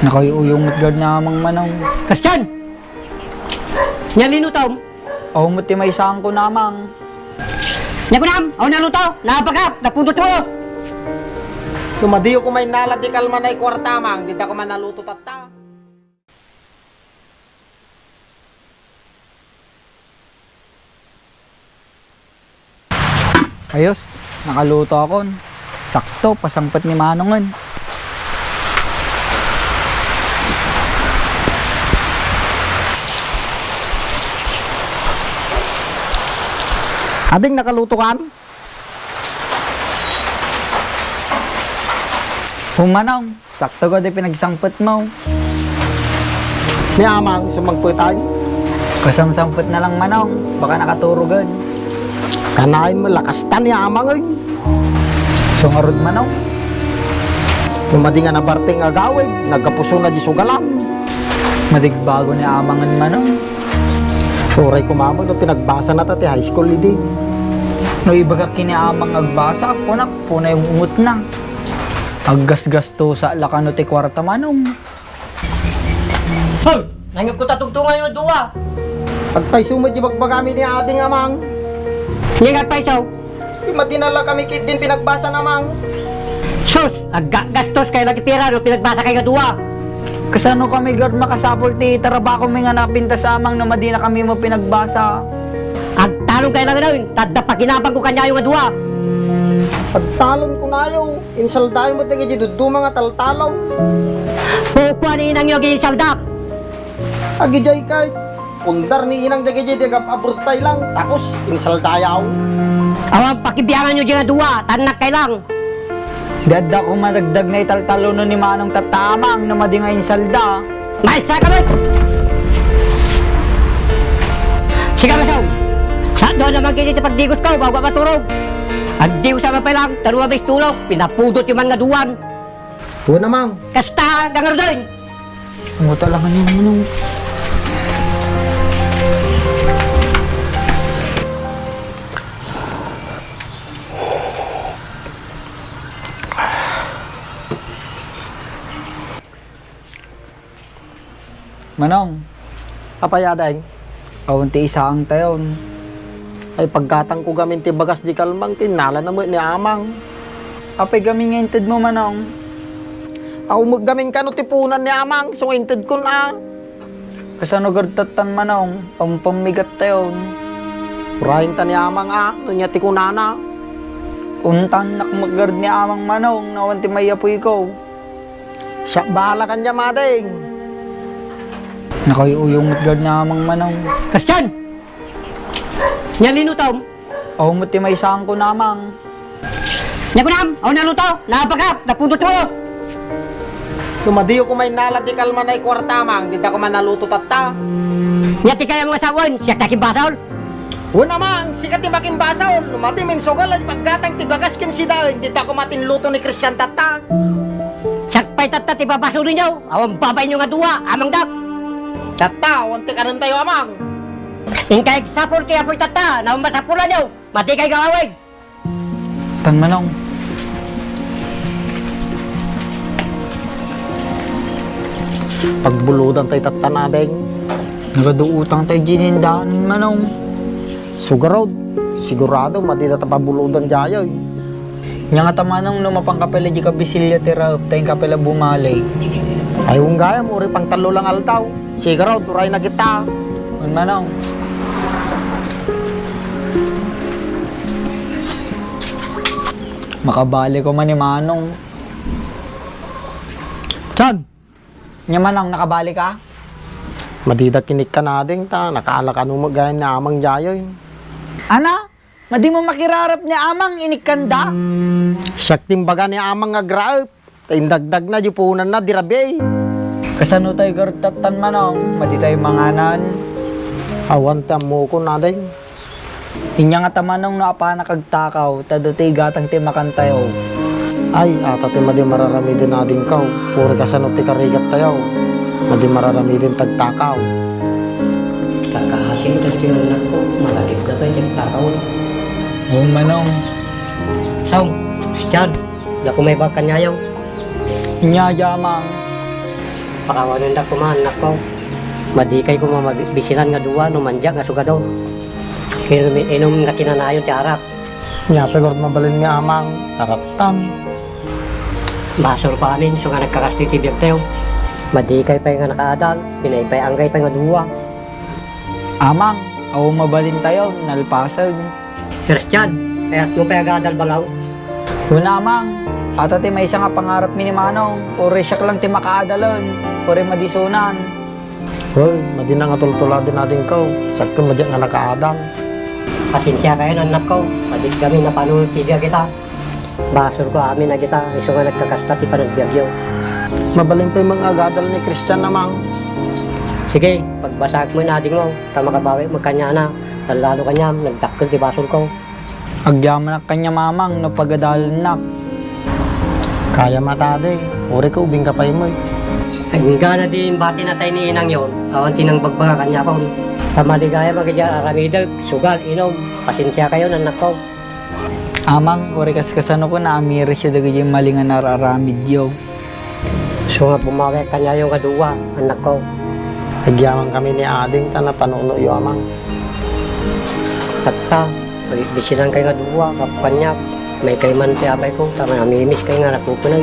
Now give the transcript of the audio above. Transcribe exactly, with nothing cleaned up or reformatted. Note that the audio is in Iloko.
Nakauy-uyong met garud ni Amang, Manong. Christian! Nia linutom? Awan met ti maisangko, Amang. Nia kunam, awan a luto, napagak, napudot mo. No madiyo koma innala ti kalman a kuarta, Amang, dida koma naluto tatta. Ayos, nakaluto akon. Sakto, pasangpet ni Manongen. Ading, nakaluto kan? Humanong. Sakto gayam ti pinagsangpetmo. Ni Amang, sumangpetay? Kasamsangpetna lang, Manong. Baka nakaturogen. Kanayon met la kasta ni Amang, oy. Isu ngarud, Manong. No madi nga nabarteng agawid, naggapuso na di sugalan. Madigbago ni Amangen, Manong. Uray koma met no pinagbasana ta ti high school idi. No ibagak ken ni Amang agbasa, kunak, punay ungotna. Aggasgastosak la kano ti kuarta, Manong. Hoy! Nangngegko ta tungtunganyo a dua. Agpayso met ti bagbagami ni Ading, Amang. Nia nga agpayso? Ti madinala kami ketdin pinagbasa, Amang. Sus! Aggastos kay la ti pera no pinagbasa kay nga dua. Kasano kami garud makasapul ti tarabakomi nga napintas, Amang, no madina kami mapinagbasa? Agtalon kay la ngarud, ta adda pakinabangko kaniayo nga dua. Agtalon kunayo. Insaldayo met dagiti dadduma nga taltalon. Kukua ni inangyo dagiti insalda. Agidiay kay, pundar ni inang dagiti di agab-abroad pay lang, tapos insaldayo. Awan pakibianganyo di nga dua, tannak kay lang. Di adda koma dagdagna italtalono ni Manong tatta, Amang, no madi nga insalda. Maestra ka met! Sika, Masong! Saan doon naman kini ti pagdigos ko, bago ka maturog? Agdiwsa ka pa lang, tanong nga bistulok, pinapudot yung man nga duwan. Wen, Amang. Kasta, gangaruden! Ang talaga niya, Manong. Manong. Apay, Ading? Awan ti isaangtayon. Ay, paggatangko gamin ti bagas di kalman, kinnalana met ni Amang. Apay gamin nga intedmo, Manong? Awan met gamin kano ti puonan ni Amang, isu nga intedkon a. Kasano garud tattan, Manong? Awan pammigattayon. Urayenta ni Amang a, no ania ti kunana. Untannak met garud ni Amang, Manong, no awan ti maiyapuyko. Siak bahala kaniam, Ading. Nakauy-uyong met garud ni Amang, Manong. Christian! Nia linutom? Awan met ti maisangko, Amang. Nia kunam, awan a luto, napagak, napudot mo. No madiyo koma innala ti kalman a kuarta, Amang, dida koma naluto tatta. Nia ti kayatmo nga sawen, siak ti agimbasol? Wen, Amang, sika ti makimbasol. No madi, insugal a di paggatang ti bagas ken sidaen, dida koma tinluto ni Christian tatta. Siak pay tatta ti babasolenyo, awan babainyo nga dua, Amang Dak. Tatta, awan ti kanentayo, Amang. Inkay agsapul ti apuy tatta, no masapulanyo, madi kay agawid. Tan, Manong. Pagbulodantay tattan, Ading. Nagaduutangtay diay daanen, Manong. Isu garud, sigurado, madi data pabulodan diay. Nia ngata, Manong, no mapanka pay la diay kabisilya ti raep, ta inka pay la bumalik. Ay, wen gayam, uray pangtallo lang aldaw. Sigurado, urayna kita. Wen, Manong. Makabalik koma ni Manong. Saan? Nia, Manong, nakabalik ka? Madida kinikkan, Ading, ta nakaala kano met gayam ni Amang diay. Ana? Madimo makirarep ni Amang, inikkanda? Siak ti imbaga ni Amang nga agraep. Ta indagdagna diay puonanna, di rabii. Kasano tayo garud tattan, Manong? Madi tayo manganan? Awan ti ammokon, Ading. Ania ngata, Manong, no apanak agtakaw, ta adda ti igatang ti makantayo. Ay, ata ti madi mararamiden, Adingko. Uray kasano ti karigattayo, madi mararamiden ti agtakaw. Kakaasi met ti nannakko, malagipda pay ti agtakaw. Wen, Manong. Song, Christian, dako maibagak kaniayo. Ania, Amang? Pakawanendak koma, annakko. Madikay koma mabisinan nga dua no mandiak nga sugadon. Inum, inum nga kinanayon ti arak. Nia pay ngarud mabalinmi, Amang, arattam. Basolko amin, isu nga nagkakastoy ti biagtayo. Madikay pay nga nakaadal, pinaybay-anggay pay nga dua. Amang, awan mabalintayo, nalpasen. Christian, kayatmo pay agaadal balaw? Wen, Amang, adda ti maysa nga pangarapmi ni Manong, uray siak lang ti makaadalen, uray madisonan. Wen, madinak nga tultulad ti adingko, siak ket madiak nga nakaadal. Pasensiakayon, annakko, madikami napano ti biag ita. Basolko amin dagita, isu nga nagkakasta ti panagbiagyo. Mabalin pay met nga agadal ni Christian, Amang. Sige, pagbasaek met adingmo, ta makabawik met kaniana, ta lalo kaniam, nagdakkel ti basolko. Agyamanak kaniam, Amang, no pagadalennak. Kayam a, Adi, uray ka ubingka pay met. Inggana di imbati natay ni inangyon, awan ti nangbagbaga kaniakon. Ta maligayam dagiti ar-aramidek, sugal, inum, pasensiakayon, annakko. Amang, uray kaskasano ket naamiresyo dagiti malingan ar-aramidyo. Isu nga bumawik kaniayo nga dua, annakko. Agyamankami ni Ading ta napanunoyo, Amang. Tatta, pagbisinankay nga dua, gapu kaniak, maikay man ti apayko, ta namimiskay nga nakukunay.